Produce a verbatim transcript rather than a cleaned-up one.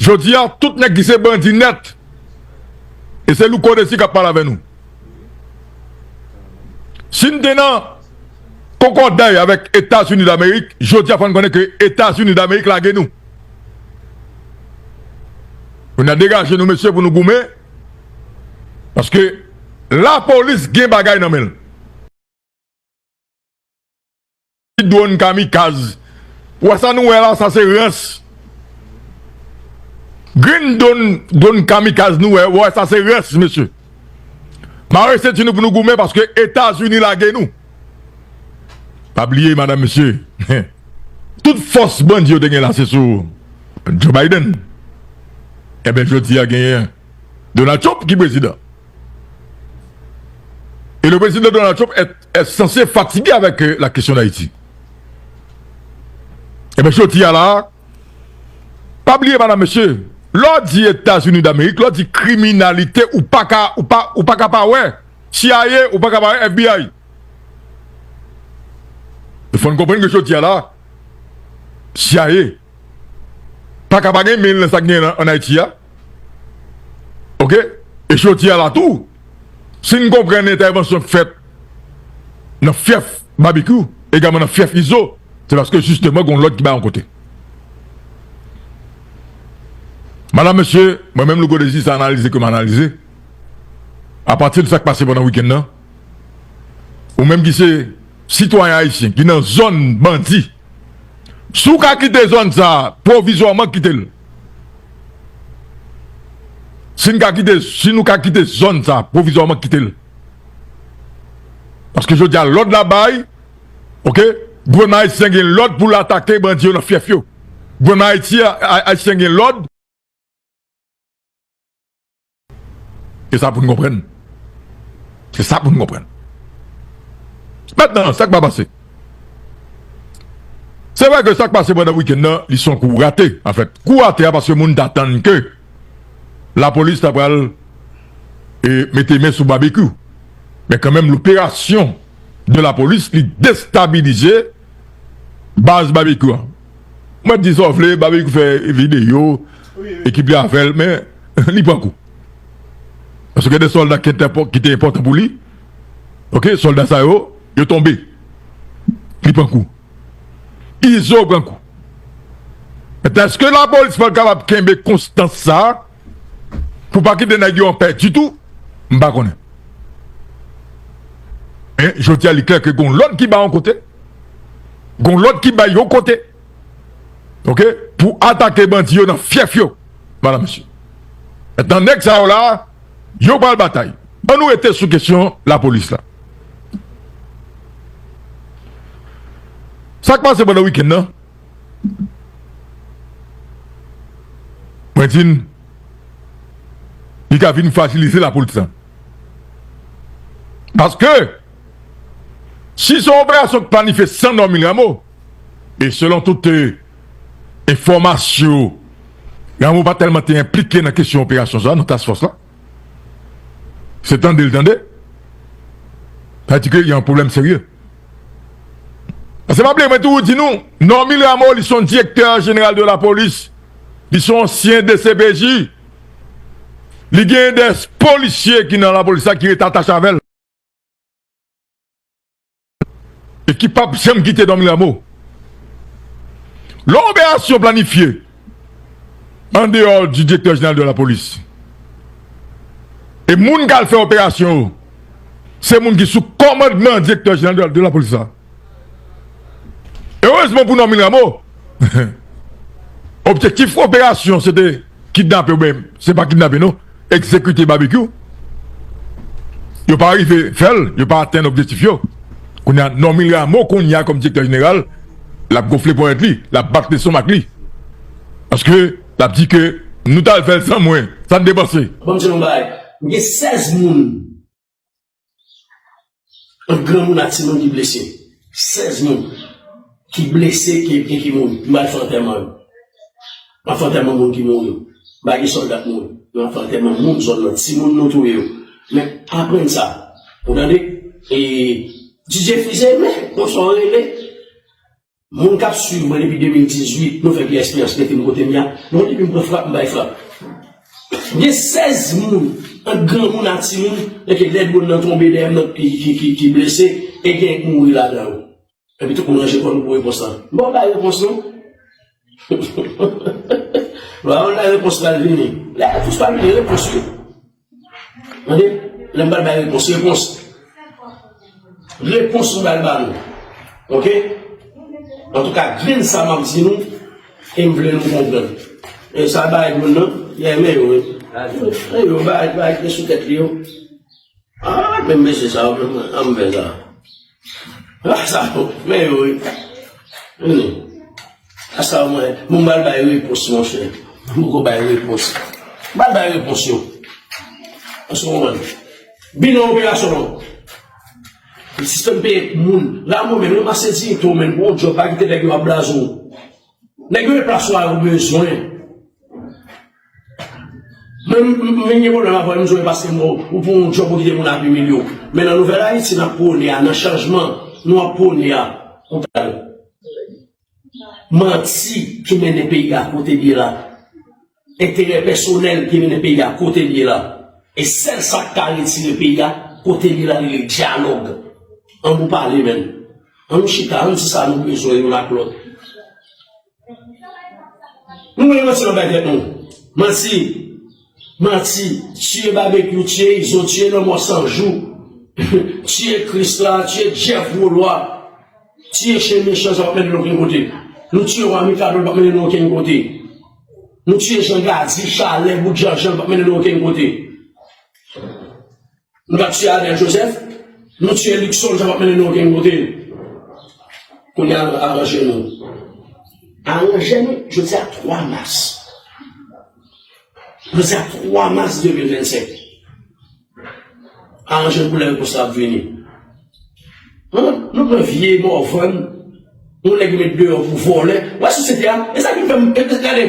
Jodi a, tout nèg ki se bandi nèt, e se Louko Désir k ap pale avè nou. Si n te nan konkòday avèk Etazini Damerik, jodi a fò n konnen ke Etazini Damerik lage nou. Pou n degaje nou, mesye, pou nou goumen, paske lapolis gen bagay nan men l. Dwòn kamikaz. Ou wè sa nou wè la, sa se rans. Grenn dwòn, dwòn kamikaz nou wè, ou wè sa se rans, mesye. Mare senti nou pou nou goumen paske Etazini lage nou. Pa bliye, madanm, mesye. Tout fòs bandi yo te gen la, se sou Joe Biden. Ebyen, jodi a genyen Donald Trump ki prezidan. Et le président Donald Trump est, est censé fatigué avec euh, la question d'Haïti. Ebyen, jodi a la, pa bliye, madanm, mesye, lè w di Etazini Damerik, lè w di kriminalite, ou pa ka, ou pa, ou pa ka pa wè C I A, ou pa ka pa wè F B I. E fò n konprann ke jodi a la, C I A pa ka pa gen men nan sa k gen an, an Ayiti a. Oke? E jodi a la tou, si n konprann entèvansyon k fèt nan fyèf Babekyou, egalman nan fyèf Izo, se paske jisteman gen yon lòd ki bay yon kote. Madanm, mesye, mwen menm, Louko Désir, sa analize ke m analize, apati de sa k pase pandan wikenn nan, ou menm ki se sitwayen ayisyen, ki nan zòn bandi, si w ka kite zòn sa a pwovizwaman, kite l. Si n ka kite, si nou ka kite zòn sa a pwovizwaman, kite l. Paske jodi a lòd la bay, oke? Gouvènman ayisyen gen lòd pou l atake bandi yo nan fyèf yo. Gouvènman Ayiti, a- a- ayisyen gen lòd. E sa pou n konprann. Se sa pou n konprann. Mentnan, sa k pa pase? Se vre ke sa k pase pandan wikenn nan, li se yon kou rate, anfèt. Kou rate a paske moun t atann ke lapolis ta pral e, mete men sou Babekyou. Men kanmenm, loperasyon de lapolis, li destabilize baz Babekyou an. Mwen di sa w vle, Babekyou fè videyo, ekip li avè l, men li pran kou. Paske gen de sòlda ki te enpò- ki te enpòtan pou li. Oke, sòlda sa yo, yo tonbe. Li pran kou. Izo pran kou. Mentnan, èske lapolis pral kapab kenbe konstans sa a pou pa kite nèg yo anpè ditou? M pa konnen. Men jodi a, li klè ke gon lòd ki bay yon kote, gon lòd ki bay yon kote, oke, pou atake bandi yo nan fyèf yo, madanm, mesye. Mentnan, nèg sa yo la, yo pral batay. Ann nou rete sou kesyon lapolis la. Sa k pase pandan wikenn nan, mwen di n, li ka vin frajilize lapolis la. Paske, si se yon operasyon k planifye san Normil Rameau, e selon tout, e, enfòmasyon, Rameau pa tèlman te enplike nan kesyon operasyon sa, nan task force la. Se tande l tande. Sa di ke y a yon pwoblèm serye. Paske pa bliye, mwen toujou di nou, Normil Rameau, li se yon direktè jeneral de lapolis. Li se yon ansyen D C P J. Li gen de polisye ki nan lapolis la ki rete atache avè l. E ki p ap janm kite Normil Rameau. Lè yon operasyon planifye an deyò di direktè jeneral de lapolis, e moun k al fè operasyon yo, se moun ki sou kòmandman direktè jeneral de, de lapolis la. Erezman pou Normil Rameau, objektif operasyon se te kidnape, oubyen se pa kidnape non, egzekite Babekyou. Yo pa rive fè l, yo pa atenn objektif yo. Kounye a, Normil Rameau kounye a kòm direktè jeneral, l ap gonfle ponyèt li, l ap bat lestomak li. Paske l ap di ke nou t al fè l san mwen, sa n depanse. Ban m di nou yon bagay. M gen sèz moun, ant granmoun ak timoun, ki blese. Sèz moun ki blese, ki, ki, ki mouri. M al fè antèman yo. M al fè antèman moun ki mouri yo. M pa gen sòlda k mouri. M al fè antèman moun zòn nan. Timoun nou touye yo. Men aprann sa. Ou tande? E D J Fize, men, bonswa, w rele. Moun k ap swiv mwen depi de mil dizuit, nou fè byen esperyans mete m kote m ye a. Nou konn depi m pran frap, m bay frap. Gen sèz moun, ant granmoun a timoun, enke lè dwòl nan tonbe dèyè m nan ki, ki, ki, ki blese, e gen k mouri ladan yo. Epi tout moun ranje kò nou pou repons lan. M pa bay repons non. Lè w bay repons la, l vini. Lè repons pa vini, repons wi. Tande? Lè m pral bay repons, repons. Repons m pral ba nou. Oke? Antouka, grenn sa m ap di nou, e m vle nou konprann. E sa bay moun nan, yè men yo, wi. Men yo, bay, bay, te sou tèt li yo. Ah, men mesye sa, men, an m fè sa. Ah, sa, men yo, wi. Vini. Asa mwen, mwen m pral bay repons, monchè. Mwen poko bay repons. M pral bay repons yo. Èske w konprann? Bilan operasyon an. Li sispann peye moun. La mwen menm, mwen pase di tou menm, pou yon djòb, pa kite nèg yo ap blaze w. Nèg yo e plas ou a yo bezwen. Mwen, mwen, mwen gen pwoblèm avè w, m di w, paske mwen, ou pou yon djòb, ou kite moun ap imilye w. Men nan Nouvèl Ayiti, n ap pwone a, nan chanjman, nou ap pwone a. Ou pral. Manti ki mennen peyi a kote l ye la. Enterè pèsonèl ki mennen peyi a kote l ye la. E sèl sa k ka retire peyi a kote l ye la, li rele dyalòg. Ann nou pale, menn. Ann nou chita, ann di sa nou bezwen youn ak lòt. Nou wè manti nan bay tèt nou. Manti. Manti. Tiye Babekyou, tiye Izo, tiye Lanmò San Jou. Tiye Krisla, tiye Jeff Wolois. Tiye chen mechan, sa p ap mennen nou okenn kote. Nou tiye Wa Mikado, l p ap mennen nou okenn kote. Nou tiye Jan Gadi, Chalè, Bout Jan Jan, l p ap mennen nou okenn kote. Nou pa tiye Arnel Joseph, nou tiye Luckson, sa p ap mennen nou okenn kote. Kounye a, aranje nou. Aranje nou, jodi a twa mas. Jodi a twa mas de mil vennsenk. Aranje n pou lè repons la ap vini. Hein? Nou pran vye Morvan, yon nèg yo met deyò pou vòlè. Wè sosyete a, e sa ki fè m, e, e, gade,